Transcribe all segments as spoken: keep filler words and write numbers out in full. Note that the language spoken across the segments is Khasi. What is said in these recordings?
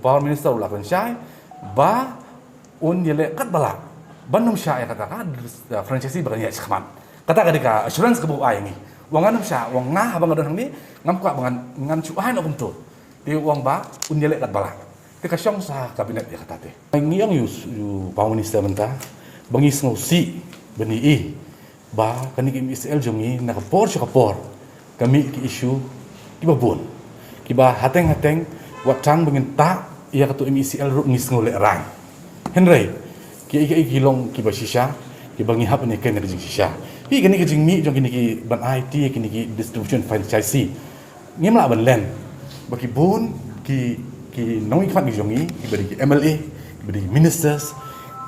Power Minister u la kren shai ba un ïaleh katba lah ban ym shah ïa kata ka, uh, franchise ba kan ïaid shakhmat. Kata ka dei ka assurance kaba u ai ïa ngi. U ong ngan ym shah, u ong nga haba nga don hangne ngam kwah ba ngan, ngan shu ai noh kumto. Te u ong ba un ïaleh katba lah. Te ka shong sha cabinet ïa kata te. Ngi ong ïa u, ïa u Power Minister mynta ba ngi sngewsih ban ïohi ba kane ka M E C L jong ngi na ka por sha ka por ka mih ki issue kiba bun, kiba hateng hateng, wat tang ba ngin tah ïa katu M E C L ruh ngi sngew lehraiñ. Hynrei kiei kiei ki long kiba shisha, kiba ngi hap ban ïakren ïa ka jingshisha. Phi, kane ka jingmih jong kine ki ban aiti ïa kine ki distribution franchise, ngim lah ban len ba ki bun ki, ki nongmihkhmat ki jong ngi, kiba dei ki M L A, kiba dei ki ministers,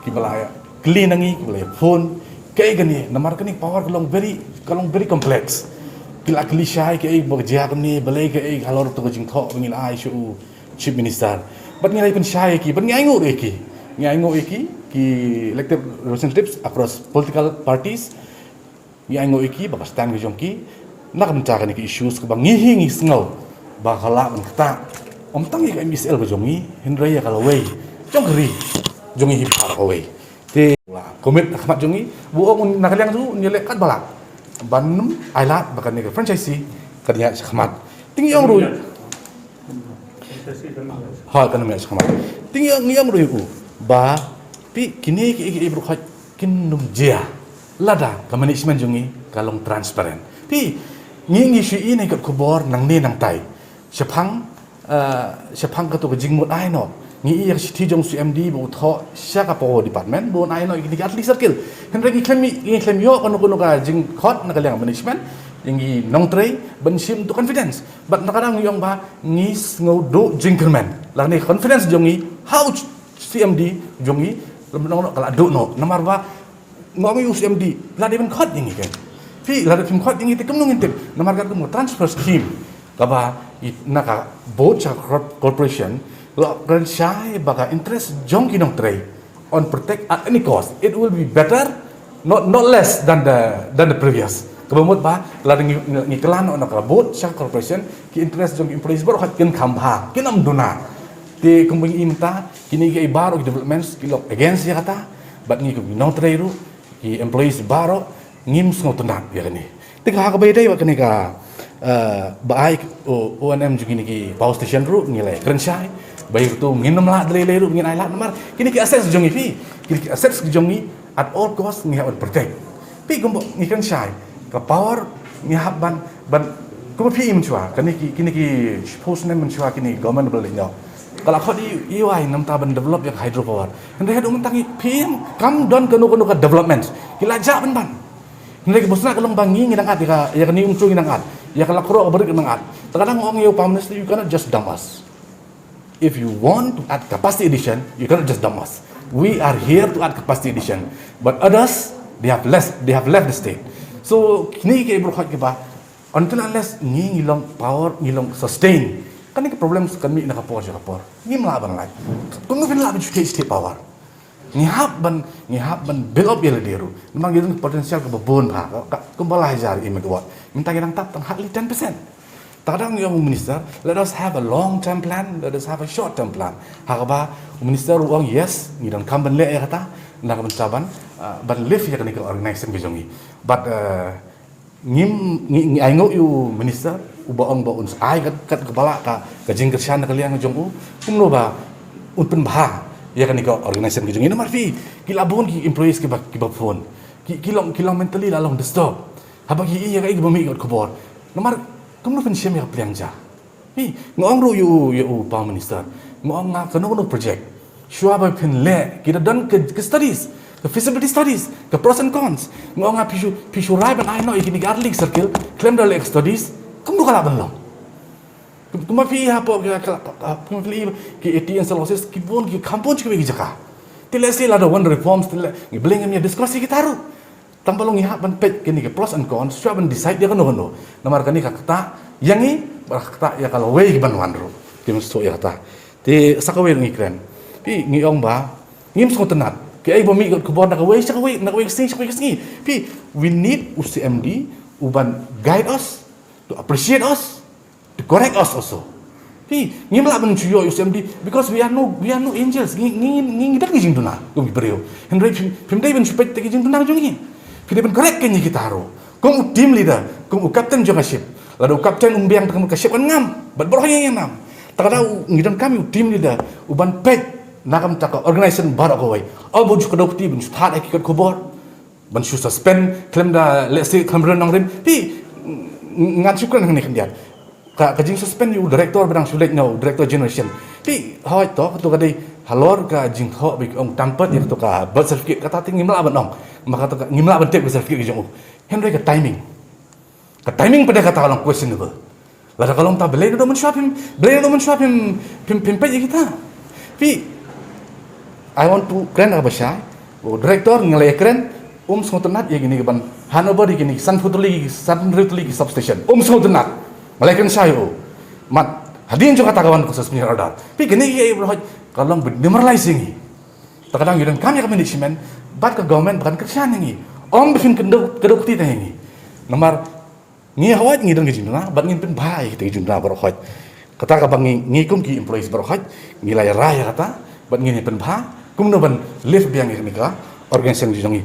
kiba la ïa kylli na ngi, kiba la ïa phone, kaei kane, namar kane ka power ka long very, ka long very complex. Ki la kylli shai kaei ba ka jia kumne, balei kaei halor katu ka jingthoh ba ngi la ai sha u Chief Minister. Bad ngi la ïa pynshai ïa ki, bad ngi ainguh ïa ki. Ngi ainguh ïa ki, ki elected representatives across political parties. Ngi ainguh ïa ki ba ka stand ka jong ki na ka bynta kane ka issues kaba ngi hi ngi sngew ba ka lah ban ktah, ym tang ïa ka M E C L ka jong ngi, hynrei ïa ka lawei jong ka ri jong ngi hi baroh kawei. Te la commit ha khmat jong ngi, u ong na ka liang jong u un ïaleh katba lah ban ym ailad ba kane ka franchise kan ïaid shakhmat. Te ngi ong ruh, ha, kan ym ïaid shakhmat. Te ngi ong, ngi ong ruh ïa u ba, phi, kine kiei kiei baroh khoit kin ym jia lada ka management jong ngi ka long transparent. Phi, ngi, ngi shu ïohi na ki kot khubor nangne nangtai shaphang, eh, shaphang katu ka jingmut ai noh. Ngi ïohi ïa ka shithi jong u C M D ba u thoh sha ka Power Department ba un ai noh ïa kine ki artylli circle. Hynrei ngi khlem, ngi khlem ïoh kano kano ka jingkhot na ka liang management ïa ngi nongtrei ban shim tu confidence. Bad na ka daw ngi ong ba ngi sngew duh jingkyrmen lane ka confidence jong ngi ha u C M D jong ngi, lem nong ka la duh noh. Namar ba nga ong ïa u C M D, la dei ban khot ïa ngi kan. Phi, lada phim khot ïa ngi te kumno ngin tip? Namar katkum ka transfer scheme kaba i, na ka board sha corp-, corporation, la kren shai ba ka interest jong ki nongtrei un protect at any cost. It will be better, not, not less than the, than the previous. Kaba mut ba lada ngi, ngi, ngi kylla noh na ka board sha corporation, ki interest jong ki employees baroh kin kham bha, kin ym duna. Te kumba ngi ïohi mynta, kine kiei baroh ki developments ki long against ïa kata. Bad ngi kum ki nongtrei ruh, ki employees baroh, ngim sngewtynnat ïa kane. Te ka ha kaba ïadei bad kane ka, eh, ba ai, o, O and M jong kine ki power station ruh ngi la kren shai ba ïa katu ngin ym lah da lei lei ruh ngin ailad namar kine ki assets jong ngi, phi, kine ki assets jong ngi, at all cost ngi hap ban protect. Phi, kumba ngi kren shai, ka power ngi hap ban, ban, kumba phi ïohi mynshuwa, kine ki, kine ki, suppose ne mynshuwa kine government ba la leit noh, ka la khot ïa u, ïa u ai namar ban develop ïa ka hydropower. Hynrei haduh mynta ngi, phi, kam don kano kano ka development. Ki la jah ban ban. Hynrei kaba sngewsih ka long ba ngi ngi dang ap ïa ka, ïa kane u mtu ngi dang ap, ïa ka lak khroh ka barit ngi dang ap. Te ka dang ong ïa u Prime Minister, you cannot just dump us. If you want to add capacity addition, you cannot just dump us. We are here to add capacity addition. But others, they have less, they have left the state. So kine kiei baroh khoit kiba, until unless ngi ngi long power, ngi long sustain, kane ka problems kan mih na ka por sha ka por. Ngim lah ban lait. Kumno phin lah ban shu thied state power? Ngi hap ban, ngi hap ban build up ïa lade ruh. Namar ngi don potential kaba bun bha, ka, ka, kumba lai hajar megawatt. Mynta ngi dang tap tang hardly ten percent. Te ka dang ong u minister, let us have a long term plan, let us have a short term plan. Ha kaba u minister u ong yes, ngi donkam ban leh ïa kata, na ka bynta ban, ah, ban lift ïa kane ka organization ka jong ngi. But, uh, ngim, ngi, ngi ainguh ïa u minister uba ong ba un ai kat, kat kaba lah ka, ka jingkyrshan na ka liang jong u, kumno ba un pynbha ïa kane ka organization ka jong ngi. Namar phi, ki la bun ki employees kiba, kiba phone, ki, ki long, ki long mentally la long disturb haba ki ïohi ïa kaei kaba mih kot khubor. Namar kumno phin shim ïa ka pliang ja. Hi, nga ong ruh ïa u, ïa u Prime Minister. Nga ong nga kano kano project, shuwa ba phin leh, ki da don ka, ka studies, ka feasibility studies, ka pros and cons. Nga ong nga phi shu, phi shu rai ban ai noh ïa kine ki artylli circle khlem da leh ka studies, kumno ka lah ban long? Kum-, kumba phi hapoh ka, ka, ka, kumba phi ki eighty and cell houses, ki bun, ki kham bun sha kiwei ki jaka. Te lehse lada wan reforms, te leh, ngi blame, ngim ïa discuss ïa kita ruh. Tang ba long ngi hap ban peit kine ki pros and cons, shuwa ban decide ïa kano kano. Namar kane ka ktah ïa ngi, bad ka ktah ïa ka lawei kiban wan ruh. Te mynta ïa kata, te sa kawei ruh ngi kren. Phi, ngi ong ba ngim sngewtynnat. Kaei ba mih kot khubor na kawei sha kawei, na kawei ka sngi sha kawei ka sngi. Phi, we need u C M D uban guide us, to appreciate us, to correct us also. Phi, ngim lah ban shu ïoh u C M D, because we are no, we are no angels. Ngi, ngi, ngi, ngi don ki jingduna kum ki briew. Hynrei phim, phim dei ban shu peit ïa ki jingduna jong ngi. Phi dei ban correct ïa kita ruh. Kum u team leader, kum u captain jong ka ship. Lada u captain um biang, te ka ship kan ngam. Bad baroh ngi ngam. Te lada u, ngi donkam ïa u team leader uban peit na ka bynta ka organization baroh kawei. Ym ban shu kdew kti ban shu thad ïa ki kot khubor, ban shu suspend khlem da lehse khlem rem nongrim. Phi, ngan shu kren hangne khyndiat. Ka, ka jingsuspend ïa u director ba dang shu leit na u director generation. Phi, hooid to, kato ka dei halor ka jingthoh ba ki ong tam pat ïa kato ka birth certificate, kata te ngim lah ban ong. Ma kato ka, ngim lah ban tip ka certificate ka jong u. Hynrei ka timing, ka timing pat de kata ka long questionable. Lada ka long ta, balei naduh mynshuwa phim, balei naduh mynshuwa phim, phim, phim peit ïa kita. Phi, I want to kren kaba shai. U director, nga la ïakren, um sngewtynnat ïa kine ki ban handover ïa kine ki sanphew tylli, sanphew tylli ki substation. Um sngewtynnat. Nga la ïakren shai ïa u. Mat, hadien jong kata ka wan ka suspension order. Phi, kine ki ei baroh ka long bad demoralize ïa ngi. Te ka dang, ngi donkam ïa ka management bad ka government ba kan kyrshan ïa ngi. Ym ba phin kdew, kdew kti tang ïa ngi. Namar ngi, hooid, ngi don ki jingduna bad ngin pynbha ïa kita ki jingduna baroh hooid. Kata kaba ngi, ngi kum ki employees baroh hooid, ngi la ïa rai ïa kata bad ngin ïa pynbha kumno ban lift biang ïa kane ka organization jong ngi.